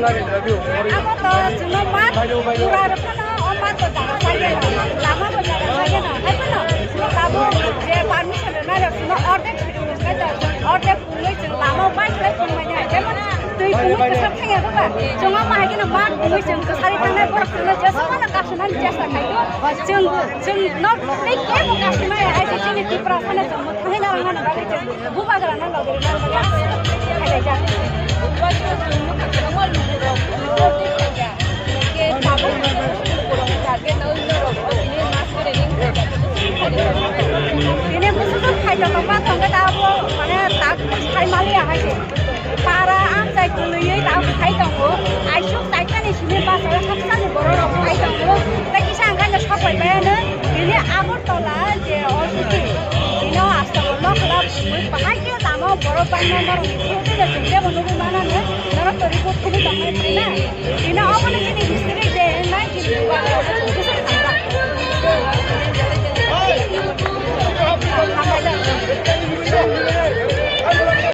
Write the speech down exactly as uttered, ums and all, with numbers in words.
Abo to chwngno mat pura rw phano o mat to jaga sai geno, lama bo jaga sai geno, hai phano chwngno tabuk je permission rwnai rok chwngno ordek sidi rwnai to, ordek pungwi chwng lama bai khlai phunukmani hai, jemon twi pungwi kwchar thangya doba, chwng omo hai kheno mat pungwi chwng kwchari thangnai borok chwngno jeswk phano kasunani chesta khaio, chwng, chwng nok tei kebo kasunai hai se chini Tiprasano chwng mwthangwi narwknani bagwi chwng Bubagrano logi rwna bagwi ang khailai jak. Bini busugo khaito tongma thongkhe tabuk mane tak sai maliya hai se. Para amchai kwlwiwi tabuk khai tongo. Aisuk chaitani simi bachai haksani borok rok khai tongo. Tei kisa ang khaino sok pai maya no. Bini Agartala je o city. Bino Astabol no khlap bahai khe lama borok bangma norok ni through tei je chwng tebo nugwi manano, norok to report khulwi tongmani phaina. Bino obono